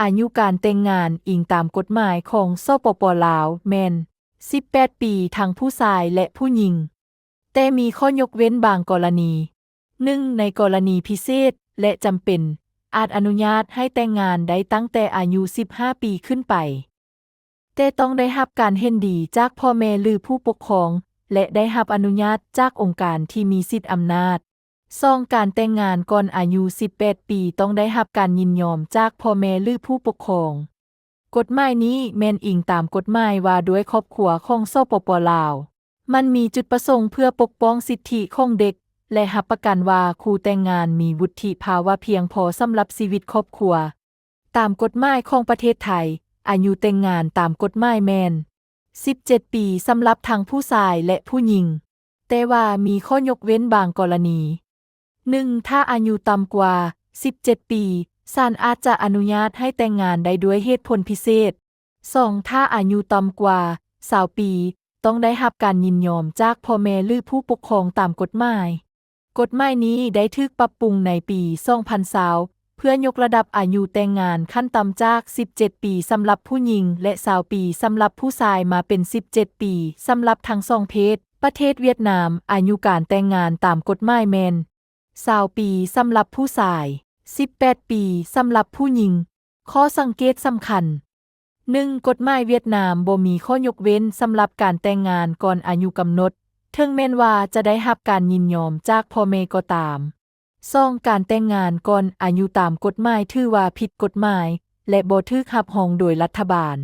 ອາຍຸການແຕ່ງງານອີງຕາມກົດໝາຍຂອງ ສປປ ລາວ ແມ່ນ ສິບແປດປີ ທັງຜູ້ຊາຍ ແລະ ຜູ້ຍິງ, ແຕ່ມີຂໍ້ຍົກເວັ້ນບາງກໍລະນີ. ໜຶ່ງ ໃນກໍລະນີພິເສດ ແລະ ຈຳເປັນ, ອາດອະນຸຍາດໃຫ້ແຕ່ງງານໄດ້ຕັ້ງແຕ່ອາຍຸສິບຫ້າປີຂຶ້ນໄປ, ແຕ່ຕ້ອງໄດ້ຮັບການເຫັນດີຈາກພໍ່ແມ່ ຫຼື ຜູ້ປົກຄອງ ແລະ ໄດ້ຮັບອະນຸຍາດຈາກອົງການທີ່ມີສິດອຳນາດ. ສອງ ການແຕ່ງງານກ່ອນອາຍຸສິບແປດປີ ຕ້ອງໄດ້ຮັບການຍິນຍອມຈາກພໍ່ແມ່ຫຼືຜູ້ປົກຄອງ. ກົດໝາຍນີ້ແມ່ນອີງຕາມກົດໝາຍວ່າດ້ວຍຄອບຄົວຂອງ ສປປ ລາວ. ມັນມີຈຸດປະສົງເພື່ອປົກປ້ອງສິດທິຂອງເດັກ ແລະ ຮັບປະກັນວ່າຄູ່ແຕ່ງງານມີວຸດທິພາວະພຽງພໍສຳລັບຊີວິດຄອບຄົວ. ຕາມກົດໝາຍຂອງປະເທດໄທ, ອາຍຸແຕ່ງງານຕາມກົດໝາຍແມ່ນ ສິບເຈັດປີ ສຳລັບທັງຜູ້ຊາຍ ແລະ ຜູ້ຍິງ, ແຕ່ວ່າມີຂໍ້ຍົກເວັ້ນບາງກໍລະນີ. ໜຶ່ງ ຖ້າອາຍຸຕ່ຳກວ່າສິບເຈັດປີ, ສານອາດຈະອະນຸຍາດໃຫ້ແຕ່ງງານໄດ້ດ້ວຍເຫດຜົນພິເສດ. ສອງ ຖ້າອາຍຸຕ່ຳກວ່າຊາວປີ, ຕ້ອງໄດ້ຮັບການຍິນຍອມຈາກພໍ່ແມ່ ຫຼື ຜູ້ປົກຄອງຕາມກົດໝາຍ. ກົດໝາຍນີ້ໄດ້ຖືກປັບປຸງໃນປີສອງພັນຊາວ ເພື່ອຍົກລະດັບອາຍຸແຕ່ງງານຂັ້ນຕ່ຳຈາກສິບເຈັດປີສຳລັບຜູ້ຍິງ ແລະ ຊາວປີສຳລັບຜູ້ຊາຍ ມາເປັນສິບເຈັດປີສຳລັບທັງສອງເພດ. ປະເທດຫວຽດນາມ, ອາຍຸການແຕ່ງງານຕາມກົດໝາຍແມ່ນຊາວປີສຳລັບຜູ້ຊາຍ, ສິບແປດປີສຳລັບຜູ້ຍິງ. ຂໍ້ສັງເກດສຳຄັນ, ໜຶ່ງ ກົດໝາຍຫວຽດນາມບໍ່ມີຂໍ້ຍົກເວັ້ນສຳລັບການແຕ່ງງານກ່ອນອາຍຸກຳນົດ, ເຖິງແມ່ນວ່າຈະໄດ້ຮັບການຍິນຍອມຈາກພໍ່ແມ່ກໍຕາມ. ສອງ ການແຕ່ງງານກ່ອນອາຍຸຕາມກົດໝາຍຖືວ່າຜິດກົດໝາຍ ແລະ ບໍ່ຖືກຮັບຮອງໂດຍລັດຖະບານ.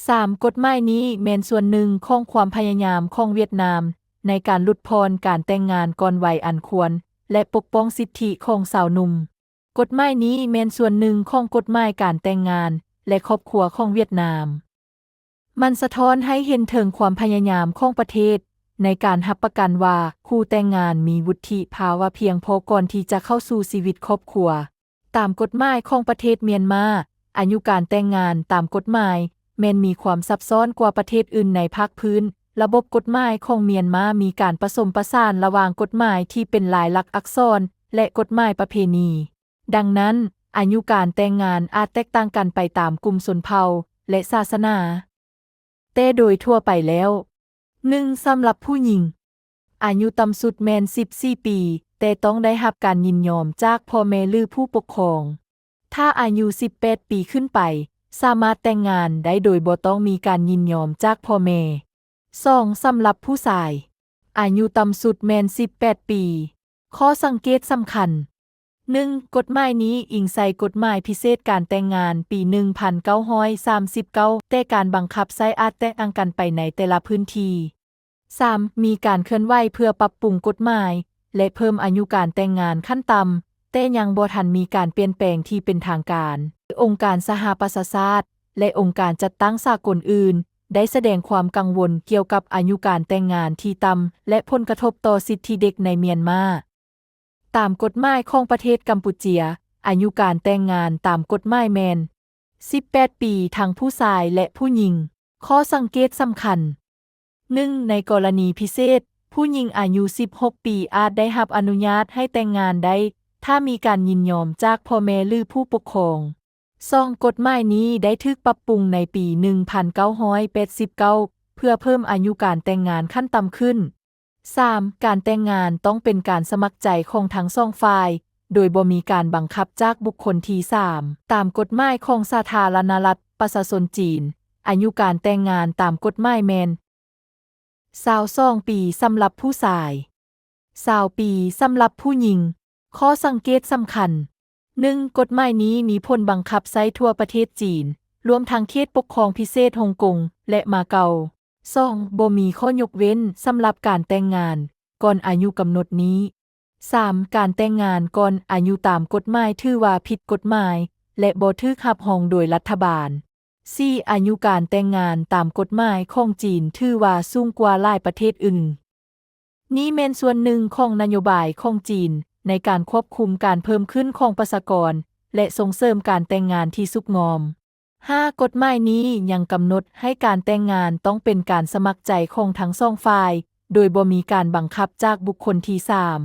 ສາມ ກົດໝາຍນີ້ແມ່ນສ່ວນໜຶ່ງຂອງຄວາມພະຍາຍາມຂອງຫວຽດນາມໃນການຫຼຸດຜ່ອນການແຕ່ງງານກ່ອນໄວອັນຄວນ ແລະ ປົກປ້ອງສິດທິຂອງຊາວໜຸ່ມ. ກົດໝາຍນີ້ແມ່ນສ່ວນໜຶ່ງຂອງກົດໝາຍການແຕ່ງງານ ແລະ ຄອບຄົວຂອງຫວຽດນາມ. ມັນສະທ້ອນໃຫ້ເຫັນເຖິງຄວາມພະຍາຍາມຂອງປະເທດໃນການຮັບປະກັນວ່າຄູ່ແຕ່ງງານມີວຸດທິພາວະພຽງພໍກ່ອນທີ່ຈະເຂົ້າສູ່ຊີວິດຄອບຄົວ. ຕາມກົດໝາຍຂອງປະເທດມຽນມາ, ອາຍຸການແຕ່ງງານຕາມກົດໝາຍແມ່ນມີຄວາມຊັບຊ້ອນກວ່າປະເທດອື່ນໃນພາກພື້ນ. ລະບົບກົດໝາຍຂອງມຽນມາມີການປະສົມປະສານລະຫວ່າງກົດໝາຍທີ່ເປັນລາຍລັກອັກສອນ ແລະ ກົດໝາຍປະເພນີ. ດັ່ງນັ້ນ, ອາຍຸການແຕ່ງງານອາດແຕກຕ່າງກັນໄປຕາມກຸ່ມຊົນເຜົ່າ ແລະ ສາສະໜາ. ແຕ່ໂດຍທົ່ວໄປແລ້ວ, ໜຶ່ງ ສຳລັບຜູ້ຍິງ, ອາຍຸຕ່ຳສຸດແມ່ນສິບສີ່ປີ, ແຕ່ຕ້ອງໄດ້ຮັບການຍິນຍອມຈາກພໍ່ແມ່ ຫຼື ຜູ້ປົກຄອງ. ຖ້າອາຍຸສິບແປດປີຂຶ້ນໄປ, ສາມາດແຕ່ງງານໄດ້ໂດຍບໍ່ຕ້ອງມີການຍິນຍອມຈາກພໍ່ແມ່. ສອງ ສຳລັບຜູ້ຊາຍ, ອາຍຸຕ່ຳສຸດແມ່ນສິບແປດປີ. ຂໍ້ສັງເກດສຳຄັນ, ໜຶ່ງ ກົດໝາຍນີ້ອີງໃສ່ກົດໝາຍພິເສດການແຕ່ງງານປີໜຶ່ງພັນເກົ້າຮ້ອຍສາມສິບເກົ້າ, ແຕ່ການບັງຄັບໃຊ້ອາດແຕກຕ່າງກັນໄປໃນແຕ່ລະພື້ນທີ່. ສາມ ມີການເຄື່ອນໄຫວເພື່ອປັບປຸງກົດໝາຍ ແລະ ເພີ່ມອາຍຸການແຕ່ງງານຂັ້ນຕ່ຳ, ແຕ່ຍັງບໍ່ທັນມີການປ່ຽນແປງທີ່ເປັນທາງການ. ອົງການສະຫະປະຊາຊາດ ແລະ ອົງການຈັດຕັ້ງສາກົນອື່ນ ໄດ້ສະແດງຄວາມກັງວົນກ່ຽວກັບອາຍຸການແຕ່ງງານທີ່ຕ່ຳ ແລະ ຜົນກະທົບຕໍ່ສິດທິເດັກໃນມຽນມາ. ຕາມກົດໝາຍຂອງປະເທດກຳປູເຈຍ, ອາຍຸການແຕ່ງງານຕາມກົດໝາຍແມ່ນສິບແປດປີ ທັງຜູ້ຊາຍ ແລະ ຜູ້ຍິງ. ຂໍ້ສັງເກດສຳຄັນ, ໜຶ່ງ ໃນກໍລະນີພິເສດ, ຜູ້ຍິງອາຍຸສິບຫົກປີອາດໄດ້ຮັບອະນຸຍາດໃຫ້ແຕ່ງງານໄດ້ ຖ້າມີການຍິນຍອມຈາກພໍ່ແມ່ ຫຼື ຜູ້ປົກຄອງ. ສອງ ກົດໝາຍນີ້ໄດ້ຖືກປັບປຸງໃນປີໜຶ່ງພັນເກົ້າຮ້ອຍແປດສິບເກົ້າ ເພື່ອເພີ່ມອາຍຸການແຕ່ງງານຂັ້ນຕ່ຳຂຶ້ນ. ສາມ ການແຕ່ງງານຕ້ອງເປັນການສະໝັກໃຈຂອງທັງສອງຝ່າຍ, ໂດຍບໍ່ມີການບັງຄັບຈາກບຸກຄົນທີສາມ. ຕາມກົດໝາຍຂອງສາທາລະນະລັດປະຊາຊົນຈີນ, ອາຍຸການແຕ່ງງານຕາມກົດໝາຍແມ່ນ ຊາວສອງປີສຳລັບຜູ້ຊາຍ, ຊາວປີສຳລັບຜູ້ຍິງ. ຂໍ້ສັງເກດສຳຄັນ, ໜຶ່ງ ກົດໝາຍນີ້ມີຜົນບັງຄັບໃຊ້ທົ່ວປະເທດຈີນ, ລວມທັງເຂດປົກຄອງພິເສດຮົງກົງ ແລະ ມາເກົາ. ສອງ ບໍ່ມີຂໍ້ຍົກເວັ້ນສຳລັບການແຕ່ງງານກ່ອນອາຍຸກຳນົດນີ້. ສາມ ການແຕ່ງງານກ່ອນອາຍຸຕາມກົດໝາຍຖືວ່າຜິດກົດໝາຍ ແລະ ບໍ່ຖືກຮັບຮອງໂດຍລັດຖະບານ. ສີ່ ອາຍຸການແຕ່ງງານຕາມກົດໝາຍຂອງຈີນຖືວ່າສູງກວ່າຫຼາຍປະເທດອື່ນ. ນີ້ແມ່ນສ່ວນໜຶ່ງຂອງນະໂຍບາຍຂອງຈີນໃນການຄວບຄຸມການເພີ່ມຂຶ້ນຂອງປະຊາກອນ ແລະ ສົ່ງເສີມການແຕ່ງງານທີ່ສຸກງອມ. ຫ້າ ກົດໝາຍນີ້ຍັງກຳນົດໃຫ້ການແຕ່ງງານຕ້ອງເປັນການສະໝັກໃຈຂອງທັງສອງຝ່າຍ, ໂດຍບໍ່ມີການບັງຄັບຈາກບຸກຄົນທີສາມ.